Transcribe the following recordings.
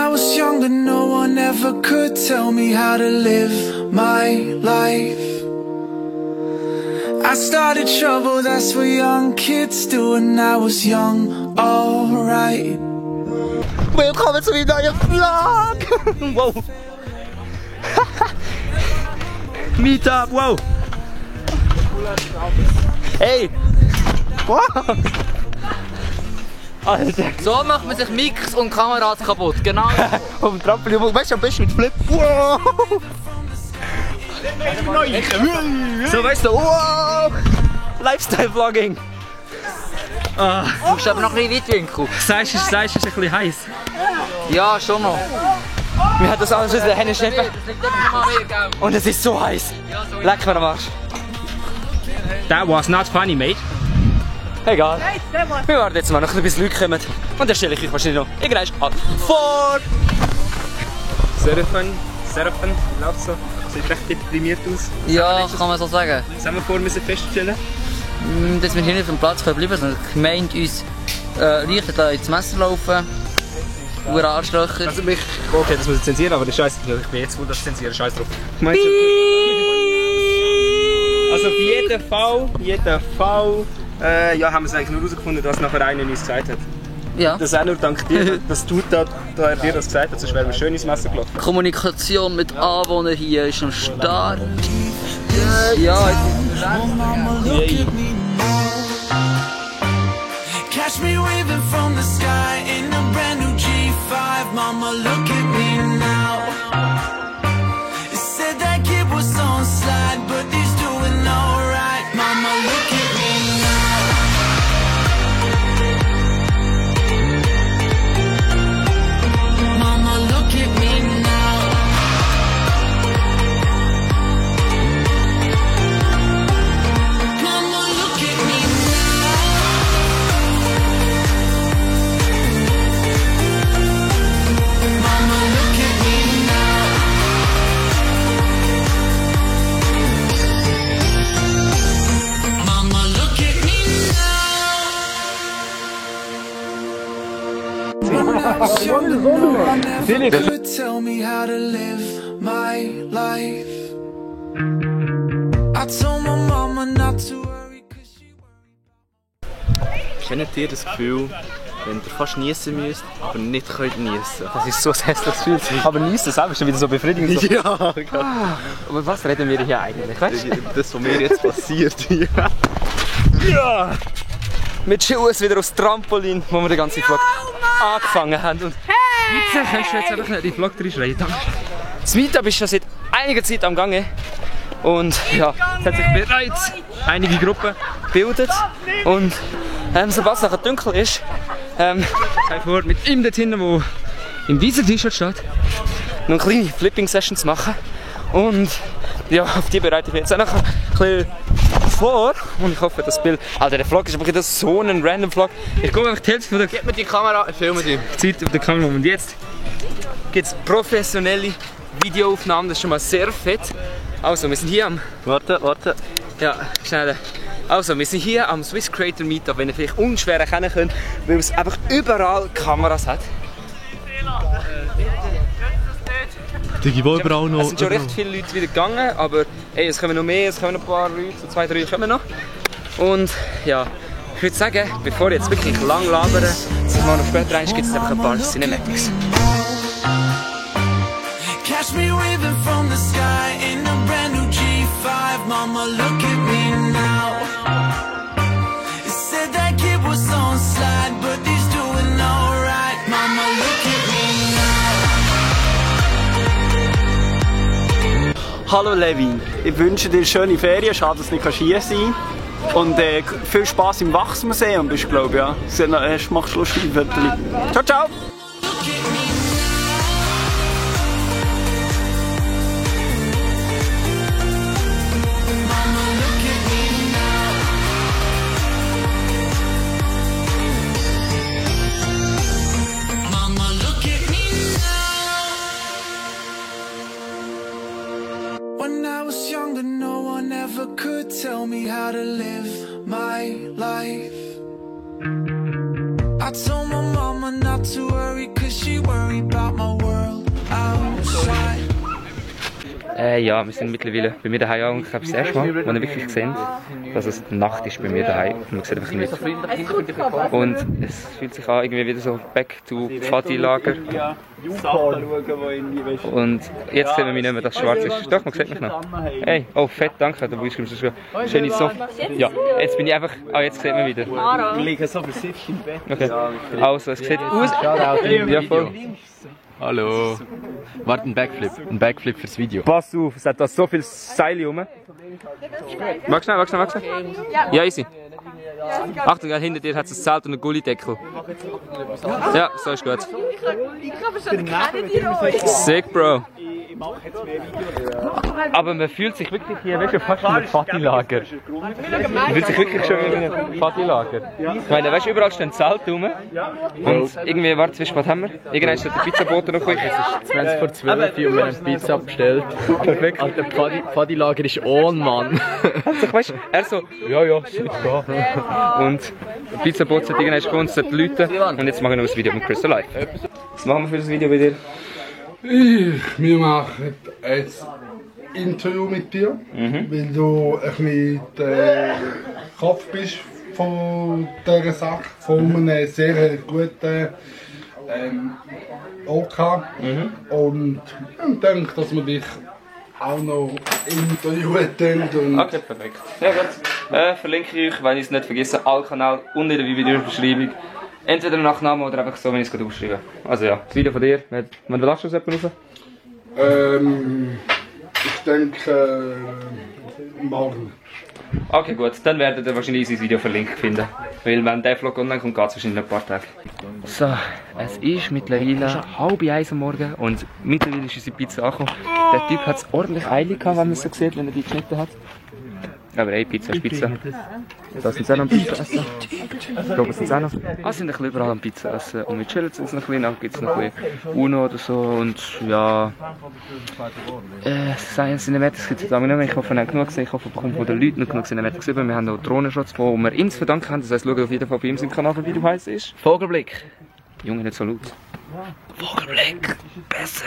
I was younger, no one ever could tell me how to live my life. I started trouble, that's what young kids do, and I was young, alright. Willkommen zu meinem neuen Vlog! Wow! Meetup, wow! Hey! Wow! Alter! So macht man sich Mix und Kameras kaputt, genau. Auf dem Trampolin, weißt du, am besten mit Flip. Wow! So, weißt du, wow! Lifestyle-Vlogging! Du musst aber noch ein bisschen Weitwinkel. Sagst du, es ist ein bisschen heiß? Ja, schon noch. Wir haben das alles aus den Händen schnippen. Das liegt einfach mal mehr, gell? Und es ist so heiß. Leck mir am Arsch. That was not funny, mate. Egal. Wir warten jetzt mal noch, bis Leute kommen. Und dann stelle ich euch wahrscheinlich noch irgendwann vor. Surfen, läuft so. Sieht recht deprimiert aus. Ja, kann man so sagen. Sollen wir vor müssen feststellen? Dass wir hier nicht auf dem Platz bleiben können, sondern die Gemeinde uns leichter da ins Messer laufen. Ur Arschlöcher. Also mich, okay, das muss ich zensieren, aber das scheiße, ich bin jetzt wohl das zensieren, scheiß drauf. Also auf jeden Fall, ja, haben wir es eigentlich nur herausgefunden, dass nachher einer uns gesagt hat. Ja. Das auch nur dank dir, dass du da er dir das gesagt hat, sonst wären wir schön ins Messer gelaufen. Kommunikation mit Anwohnern hier ist am Start. Ja, Catch me waving from the sky in a brand new G5. Mama, look at me now. It said that kid was on slide, but he's doing alright. Mama, look at me now. Mama, look at me now. Mama, look at me now. Mama, look at me now. Mama, look at me now. When I was younger, no one ever could tell me how to live my life. I told my mama not to worry, 'cause she worried. Kennt ihr das Gefühl, wenn ihr fast niesen müsst, aber nicht könnt niesen? Das ist so ein hässliches Gefühl. Aber niesen selber ist schon wieder so befriedigend. So. Ja, Aber was reden wir hier eigentlich? Weißt du? das, was mir jetzt passiert. Ja! Mit Schuhen wieder aufs Trampolin, wo wir den ganzen Vlog angefangen haben. Und Jetzt kannst du jetzt einfach nicht in den Vlog reinschreien, danke. das Meetup ist schon seit einiger Zeit am Gange. Und ja, Es hat sich bereits einige Gruppen gebildet. Und sobald es nachher dunkel ist, vor mit ihm dort hinten, der im weißen T-Shirt steht. noch eine kleine Flipping-Session zu machen. Und ja, auf die bereite ich mich jetzt auch noch ein bisschen vor. Und ich hoffe, das Bild... Alter, der Vlog ist aber wieder so ein random Vlog. Ich gucke einfach die Hälfte von der gib mir die Kamera, ich filme dich. Zeit auf der Kamera. Und jetzt Gibt es professionelle Videoaufnahmen, das ist schon mal sehr fett. Also, wir sind hier am... Warte. Ja, schnell. Also, wir sind hier am Swiss Creator Meetup, wenn ihr vielleicht unschwer erkennen könnt, weil es einfach überall Kameras hat. Digi, wo überall noch? Es sind schon recht viele Leute wieder gegangen, aber ey, es kommen noch mehr, es kommen noch ein paar Leute, so 2, 3 kommen noch. Und ja, ich würde sagen, bevor ich jetzt wirklich lang labere, dass wir noch später rein gibt es einfach ein paar Cinematics. Catch me waving from the sky in a brand new G5. Mama, look at me now. It said that kid was on slide, but he's doing alright. Mama, look at me now. Hallo Levi, ich wünsche dir schöne Ferien, schade, dass du nicht hier sein kannst. Und viel Spaß im Wachsmuseum bist du, glaube ich. Ja. Machst lustige Fotos. Ciao, ciao! When I was younger, no one ever could tell me how to live my life. I told my mama not to worry, 'cause she worried about my Ja, wir sind mittlerweile bei mir daheim und ich glaube das erste Mal, wo wir wirklich gesehen, dass es Nacht ist bei mir daheim und man sieht einfach nichts. Und es fühlt sich an irgendwie wieder so back to Pfadi-Lager. Und jetzt sehen wir mich nicht mehr, dass es schwarz ist. Doch, man sieht mich noch. Hey, oh fett, danke, du bist schon schöne Soft. Ja, jetzt bin ich einfach, jetzt sieht man wieder. Wir liegen so versifft im Bett. Okay, also es sieht aus. Ja, voll. Hallo. Warte, ein Backflip fürs Video. Pass auf, es hat da so viel Seile rum. Wag schnell. Ja, easy. Achtung, hinter dir hat es ein Zelt und einen Gullideckel. Ja, so ist gut. Ich habe schon kennen Sick, Bro. Aber man fühlt sich wirklich hier fast wie ein Pfadi-Lager. Man fühlt sich wirklich schon wie ein Pfadi-Lager. Ich meine, weißt du, überall stehen Zelte rum. Und irgendwie, warte, wie spät haben wir? Irgendwann ist der Pizzabote noch gekommen. Es ist 20 vor 12 und wir haben Pizza bestellt. Perfekt. Alter, Pfadi-Lager ist on, Mann. Also, weißt du, er so, ja, shit, da. Und der Pizzabote hat irgendwann gekommen und sollte läuten. Und jetzt machen wir noch ein Video mit Crystal Life. Was machen wir für das Video bei dir? Wir machen ein Interview mit dir, weil du ein bisschen der Kopf bist von dieser Sache, von einem sehr guten OK. Und ich denke, dass wir dich auch noch interviewen. Okay, perfekt. Ja gut. Verlinke ich euch, wenn ich es nicht vergesse, alle Kanal unten in der Videobeschreibung. Entweder Nachname oder einfach so, wenn ich es gerade aufschreibe. Also ja, das Video von dir. Wann ladest du es etwa raus? Ich denke morgen. Okay gut, dann werdet ihr wahrscheinlich unser Video verlinkt finden. Weil wenn der Vlog online kommt, geht es wahrscheinlich noch ein paar Tage. So, es ist mittlerweile 12:30 am Morgen und mittlerweile ist unsere Pizza angekommen. Der Typ hat es ordentlich eilig gehabt, wenn man es so sieht, wenn er die geschnitten hat. Aber hey, Pizza ist Pizza. Da sind sie auch noch am Pizza essen. Da oben sind sie auch noch. Ah, sind ein bisschen überall am Pizza essen. Und wir chillen jetzt noch ein bisschen, dann gibt es noch ein bisschen Uno oder so. Und ja. Cinematics gibt es lange nicht mehr. Ich hoffe, ihr habt genug gesehen. Ich hoffe, ihr bekommt von den Leuten noch genug Cinematics über. Wir haben noch Drohnenshots, die wir ihm zu verdanken haben. Das heisst, schaut auf jeden Fall bei ihm seinen Kanal, wie du heißt ist. Vogelblick. Junge, nicht so laut. Vogelblick. Besser.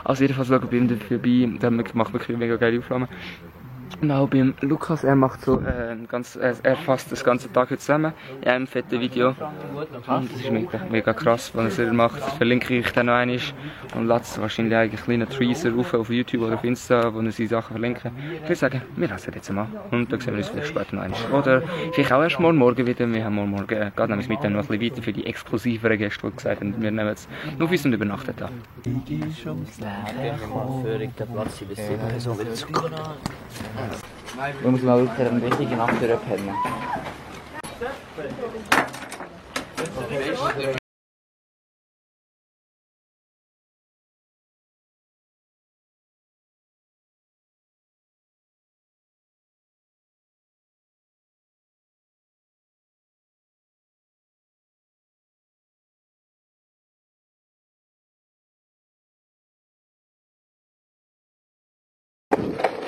Also jedenfalls schaut bei ihm vorbei. Der macht wirklich mega geile Aufnahmen. Und auch beim Lukas, er macht so er fasst das ganze Tag zusammen in einem fetten Video. Und das ist mega krass, was er macht. Das verlinke ich dann noch einmal und lasse wahrscheinlich einen kleinen Teaser auf YouTube oder auf Insta, wo er seine Sachen verlinken. Ich würde sagen, wir lassen jetzt mal und dann sehen wir uns vielleicht später noch einmal. Oder vielleicht auch erst morgen wieder. Wir haben morgen geht nämlich mit dem noch ein bisschen weiter für die exklusiveren Gäste, die gesagt haben, wir nehmen jetzt noch auf uns und übernachten da. Wir müssen mal wirklich eine richtige Nacht durchpennen.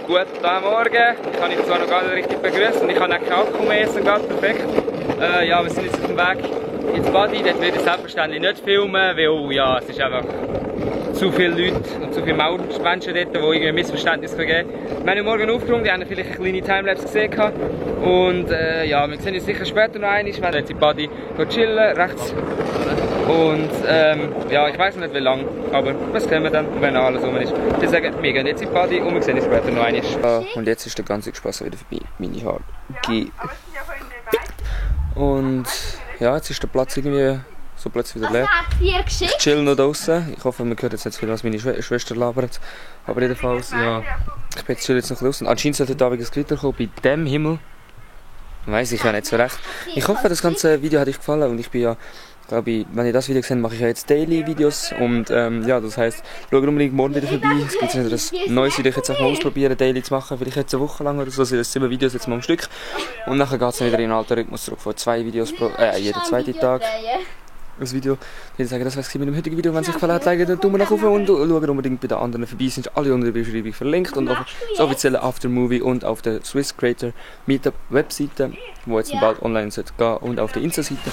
Guten Morgen, ich kann dich zwar noch gar nicht richtig begrüßen, ich kann auch kein Alkohol mehr essen, ganz perfekt. Ja, wir sind jetzt auf dem Weg ins Badi, dort werde ich selbstverständlich nicht filmen, weil ja, es ist einfach zu viele Leute und zu viele Menschen dort, die irgendwie Missverständnisse geben können. Wir haben morgen aufgeräumt, die haben vielleicht eine kleine Timelapse gesehen. Und ja, wir sehen uns sicher später noch einmal, wir werden jetzt im Badi chillen, rechts. Und ja, ich weiß nicht wie lange, aber das sehen wir dann, wenn alles rum ist. Ich sage, wir gehen jetzt in die Party und wir sehen uns später noch einmal. Und jetzt ist der ganze Spaß wieder vorbei. Meine Haare. Und ja, jetzt ist der Platz irgendwie so plötzlich wieder leer. Ich chill noch draußen. Ich hoffe, man hört jetzt nicht viel, was meine Schwester labert. Aber jedenfalls, ja, ich bin jetzt chill jetzt noch draußen. Anscheinend sollte heute Abend ein Gewitter kommen bei dem Himmel. Weiss ich ja nicht so recht. Ich hoffe, das ganze Video hat euch gefallen und ich bin ja, glaube ich, wenn ihr das Video seht, mache ich ja jetzt Daily-Videos und ja, das heisst, schaut unbedingt morgen wieder vorbei. Es gibt wieder ein neues Video, ich jetzt auch mal ausprobieren, Daily zu machen, vielleicht jetzt eine Woche lang oder so, also 7 Videos jetzt mal am Stück. Und nachher geht es dann wieder in den alten Rhythmus zurück von 2 Videos jeden zweiten Tag. Das Video. Ich würde sagen, das war es mit dem heutigen Video. Wenn es euch gefallen hat, liked den Daumen nach oben und schaut unbedingt bei den anderen vorbei. Sind alle unter der Beschreibung verlinkt und auf das offizielle Aftermovie und auf der Swiss Creator Meetup Webseite, wo jetzt bald online gehen sollte, und auf der Insta-Seite.